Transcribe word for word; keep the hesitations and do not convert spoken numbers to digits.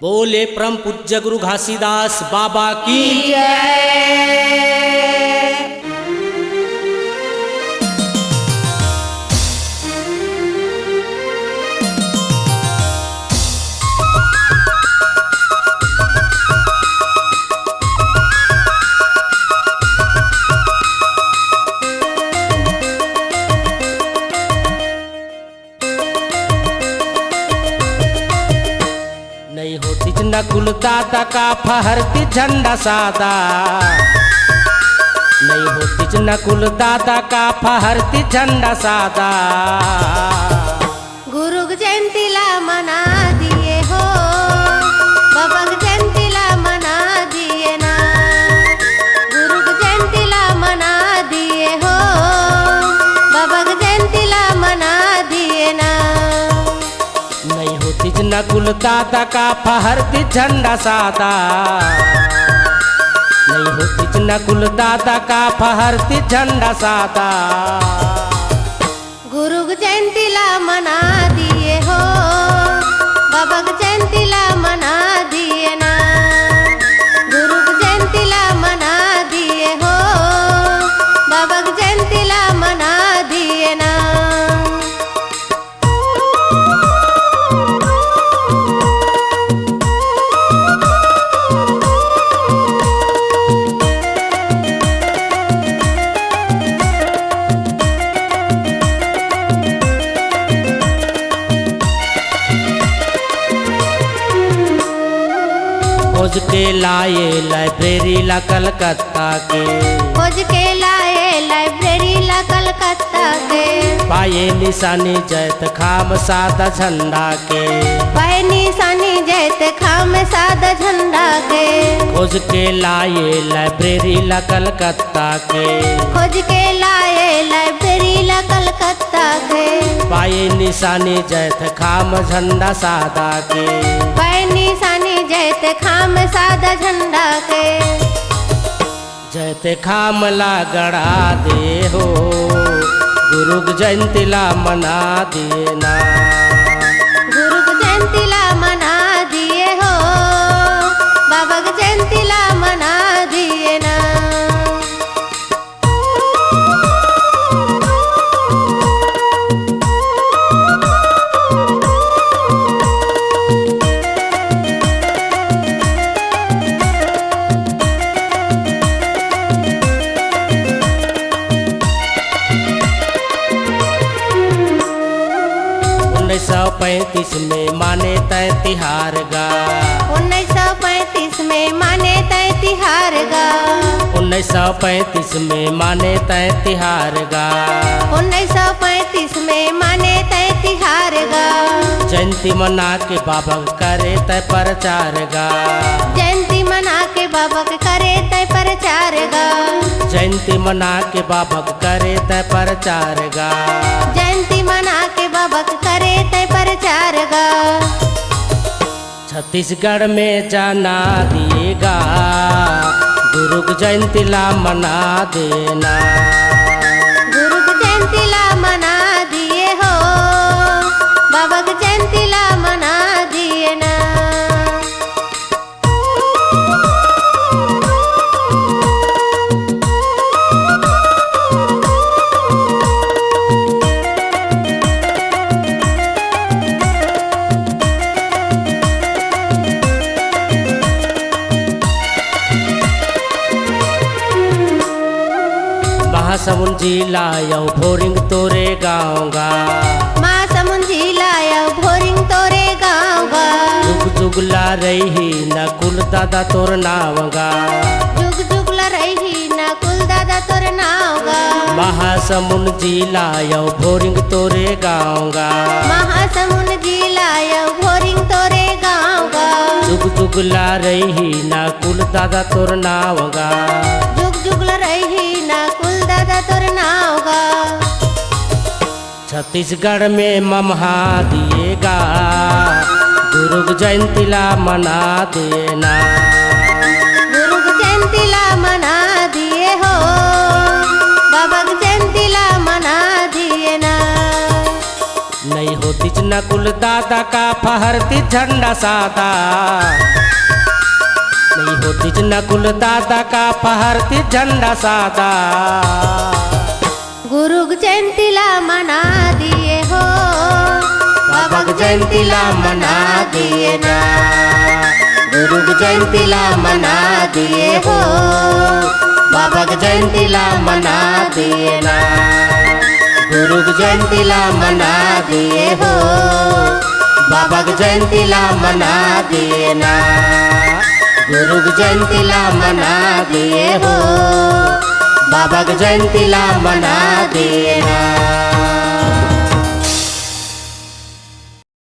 बोले परम पूज्य गुरु घासीदास बाबा की। नहीं होतिच नकुल दादा का फहरती झंडा सादा। नहीं होतिच नकुल दादा का फहरती झंडा सादा। गुरुक जयंती ला मना दिए हो, बाबक जयंती ला मना दिए ना। गुरुक जयंती ला मना दिए हो, बाबक जयंती ला मना दिए ना। नहीं होतिच नकुल दादा का फहरती झंडा सादा। नहीं होतिच नकुल दादा का फहरती झंडा सादा। गुरुक जयंती ला मना दिए हो, बाबक जयंती ला मना दिए ना। गुरुक जयंती ला मना दिए हो, बाबक जयंती ला मना दिए ना। खोज के लाए लाइब्रेरी ला कलकत्ता के। खोज के लाए लाइब्रेरी ला कलकत्ता के। पाए निशानी जैत खाम सादा झंडा के। पाए निशानी जैत खाम सादा झंडा के। खोज के लाए लाइब्रेरी ला कलकत्ता के। खोज के लाए लाइब्रेरी ला कलकत्ता के। पाए निशानी जैत खाम झंडा सादा के। पाए निशानी जैत खाम सादा झंडा के। जैत खाम ला गड़ा दे हो, गुरुक जयंती ला मना दिए ना। गुरुक जयंती ला मना दिए हो, बाबक जयंती ला मना दिए ना। उन्नीस सौ पैंतीस में माने तय तिहार गा। उन्नीस सौ पैंतीस में माने तय तिहार गा। उन्नीस सौ पैंतीस में माने तय तिहार गा। उन्नीस सौ पैंतीस में माने तय तिहार गा। जयंती मना के बाबक करे तय प्रचार गा। जयंती मना के बाबक करे तय प्रचार गा। जयंती मना के बाबक करे तय प्रचार गा। जयंती मना के बाबक करे तय प्रचार गा। छत्तीसगढ़ में जाना दिएगा, गुरुक जयंती ला मना देना। गुरुक जयंती ला मना दिए हो, बाबक जयंती ला मना दिए ना। महासमुंद जिला अउ भोरिंग तोरे गाँव गा। महासमुंद जिला अउ भोरिंग तोरे गाँव गा। जुग जुग ला रही नकुल दादा तोर नाव गा। जुग जुग ला रही नकुल दादा तोर नाव गा। महासमुंद जिला अउ भोरिंग तोरे गाँव गा। महासमुंद जिला अउ भोरिंग तोरे गाँव गा। जुग जुग ला रही नकुल दादा तोर नाव गा। जुग जुग ला रही नकुल दादा तोर नाव गा। छत्तीसगढ़ में ममहा दिएगा, गुरुक जयंती ला मना देना। गुरुक जयंती ला मना दिए हो, बाबक जयंती ला मना दिए ना। नहीं होतिच नकुल दादा का फहरती झंडा सादा, नहीं होतिस नकुल दादा का फहरती झंडा सादा। गुरुग जयंती ला मना दिए हो, बाबा के जयंती ला मना दिए ना। गुरुग जयंती ला मना दिए हो, बाबा के जयंती ला मना दिए ना। गुरुग जयंती ला मना दिए हो, बाबा के जयंती ला मना दिए ना। गुरुग जयंती ला मना दिए हो, बाबा के जयंती ला मना दिए ना।